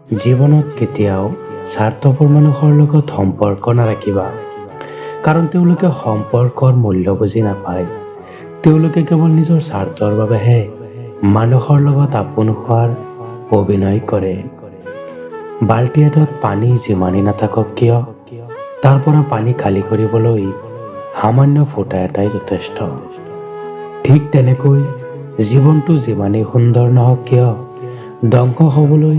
জীৱনত কেতিয়াও স্বাৰ্থপৰ মানুহৰ লগত সম্পৰ্ক নাৰাখিবা, কাৰণ তেওঁলোকে সম্পৰ্কৰ মূল্য বুজি নাপায়। তেওঁলোকে কেৱল নিজৰ স্বাৰ্থৰ বাবেহে মানুহৰ লগত আপোন হোৱাৰ অভিনয় কৰে। বাল্টি এটাত পানী যিমানেই নাথাকক কিয়, তাৰ পৰা পানী খালী কৰিবলৈ সামান্য ফুটা এটাই যথেষ্ট। ঠিক তেনেকৈ জীৱনটো যিমানেই সুন্দৰ নহওক কিয়, ধ্বংস হ'বলৈ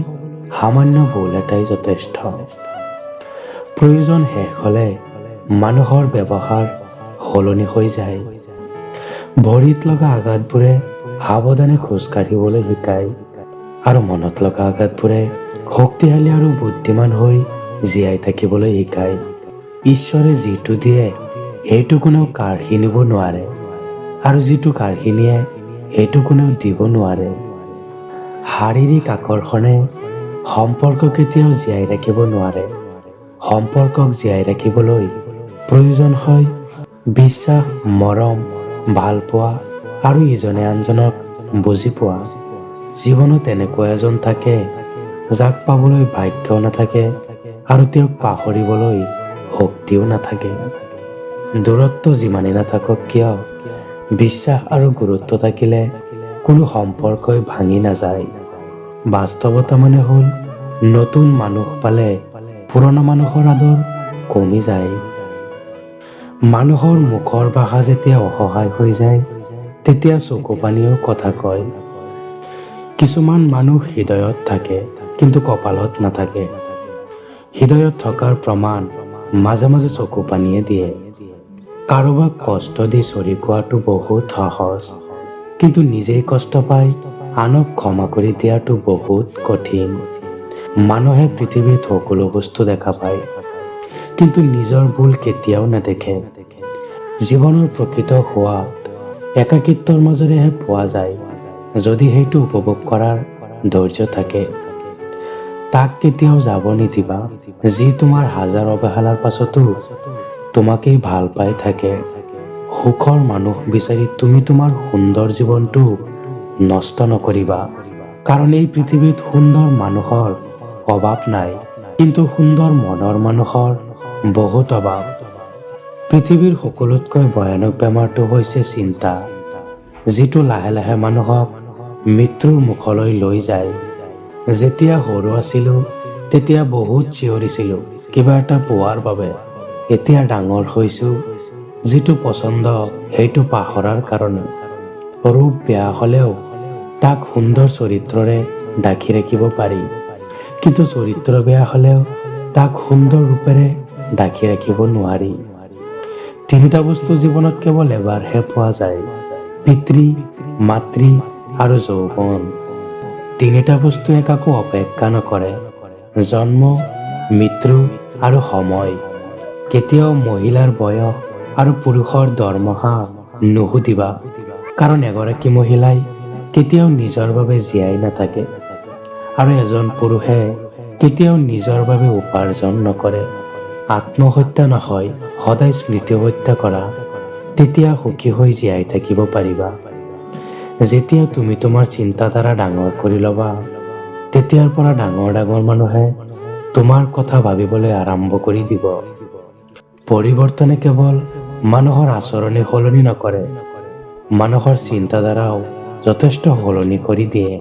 সামান্য ভুল এটাই যথেষ্ট। প্ৰয়োজন শেষ হ'লে মানুহৰ ব্যৱহাৰ সলনি হৈ যায়। ভৰিত লগা আঘাতবোৰে সাৱধানে খোজ কাঢ়িবলৈ শিকায় আৰু মনত লগা আঘাতবোৰে শক্তিশালী আৰু বুদ্ধিমান হৈ জীয়াই থাকিবলৈ শিকায়। ঈশ্বৰে যিটো দিয়ে, সেইটো কোনেও কাঢ়ি নিব নোৱাৰে আৰু যিটো কাঢ়ি নিয়ে, সেইটো কোনেও দিব নোৱাৰে। শাৰীৰিক আকৰ্ষণে সম্পৰ্ক কেতিয়াও জীয়াই ৰাখিব নোৱাৰে। সম্পৰ্কক জীয়াই ৰাখিবলৈ প্ৰয়োজন হয় বিশ্বাস, মৰম, ভালপোৱা আৰু ইজনে আনজনক বুজি পোৱা। জীৱনত এনেকুৱা এজন থাকে, যাক পাবলৈ ভাগ্যও নাথাকে আৰু তেওঁক পাহৰিবলৈ শক্তিও নাথাকে। দূৰত্ব যিমানেই নাথাকক কিয়, বিশ্বাস আৰু গুৰুত্ব থাকিলে কোনো সম্পৰ্কই ভাঙি নাযায়। বাস্তৱতা মানে হ'ল নতুন মানুহ পালে পুৰণা মানুহৰ আদৰ কমি যায়। মানুহৰ মুখৰ ভাষা যেতিয়া অসহায় হৈ যায়, তেতিয়া চকু পানীয়েও কথা কয়। কিছুমান মানুহ হৃদয়ত থাকে, কিন্তু কপালত নাথাকে। হৃদয়ত থকাৰ প্ৰমাণ মাজে মাজে চকু পানীয়ে দিয়ে। কাৰোবাক কষ্ট দি চৰি কোৱাটো বহুত সহজ, কিন্তু নিজেই কষ্ট পাই আনক ক্ষমা কৰি দিয়াটো বহুত কঠিন। মানুহে পৃথিৱীত সকলো বস্তু দেখা পায়, কিন্তু নিজৰ ভুল কেতিয়াও নেদেখে। জীৱনৰ প্ৰকৃত সোৱাদ একাকিত্বৰ মাজেৰেহে পোৱা যায়, যদি সেইটো উপভোগ কৰাৰ ধৈৰ্য থাকে। তাক কেতিয়াও যাব নিদিবা, যি তোমাৰ হাজাৰ অৱহেলাৰ পাছতো তোমাকেই ভাল পাই থাকে। সুখৰ মানুহ বিচাৰি তুমি তোমাৰ সুন্দৰ জীৱনটো নষ্ট নকৰিবা, কাৰণ এই পৃথিৱীত সুন্দৰ মানুহৰ অভাৱ নাই, কিন্তু সুন্দৰ মনৰ মানুহৰ বহুত অভাৱ। পৃথিৱীৰ সকলোতকৈ ভয়ানক বেমাৰটো হৈছে চিন্তা, যিটো লাহে লাহে মানুহক মৃত্যুৰ মুখলৈ লৈ যায়। যেতিয়া সৰু আছিলোঁ, তেতিয়া বহুত চিঞৰিছিলোঁ কিবা এটা পোৱাৰ বাবে। এতিয়া ডাঙৰ হৈছোঁ, যিটো পচন্দ সেইটো পাহৰাৰ কাৰণে। ৰূপ বেয়া হ'লেও তাক সুন্দৰ চৰিত্ৰৰে ঢাকি ৰাখিব পাৰি, কিন্তু চৰিত্ৰ বেয়া হ'লেও তাক সুন্দৰ ৰূপেৰে ঢাকি ৰাখিব নোৱাৰি। তিনিটা বস্তু জীৱনত কেৱল এবাৰহে পোৱা যায়: পিতৃ, মাতৃ আৰু যৌৱন। তিনিটা বস্তুৱে কাকো অপেক্ষা নকৰে: জন্ম, মৃত্যু আৰু সময়। কেতিয়াও মহিলাৰ বয়স আৰু পুৰুষৰ দৰমহা নুসুধিবা, কাৰণ এগৰাকী মহিলাই কেতিয়াও নিজৰ বাবে জীয়াই নাথাকে আৰু এজন পুৰুষে কেতিয়াও নিজৰ বাবে উপাৰ্জন নকৰে। আত্মহত্যা নহয়, সদায় স্মৃতি হত্যা কৰা, তেতিয়া সুখী হৈ জীয়াই থাকিব পাৰিবা। যেতিয়া তুমি তোমাৰ চিন্তাধাৰা ডাঙৰ কৰি ল'বা, তেতিয়াৰ পৰা ডাঙৰ ডাঙৰ মানুহে তোমাৰ কথা ভাবিবলৈ আৰম্ভ কৰি দিব। পৰিৱৰ্তনে কেৱল মানুহৰ আচৰণে সলনি নকৰে, মানুহৰ চিন্তাধাৰাও যথেষ্ট সলনি কৰি দিয়ে।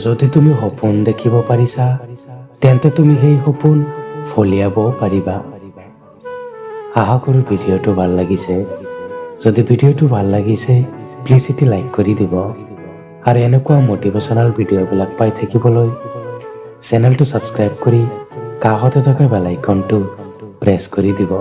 যদি তুমি সপোন দেখিব পাৰিছা, তেন্তে তুমি সেই সপোন ফলিয়াবও পাৰিবা। আশা কৰোঁ ভিডিঅ'টো ভাল লাগিছে। যদি ভিডিঅ'টো ভাল লাগিছে, প্লিজ এটি লাইক কৰি দিব আৰু এনেকুৱা মটিভেশ্যনেল ভিডিঅ'বিলাক পাই থাকিবলৈ চেনেলটো ছাবস্ক্ৰাইব কৰি কাষতে থকা বেল আইকনটো প্ৰেছ কৰি দিব।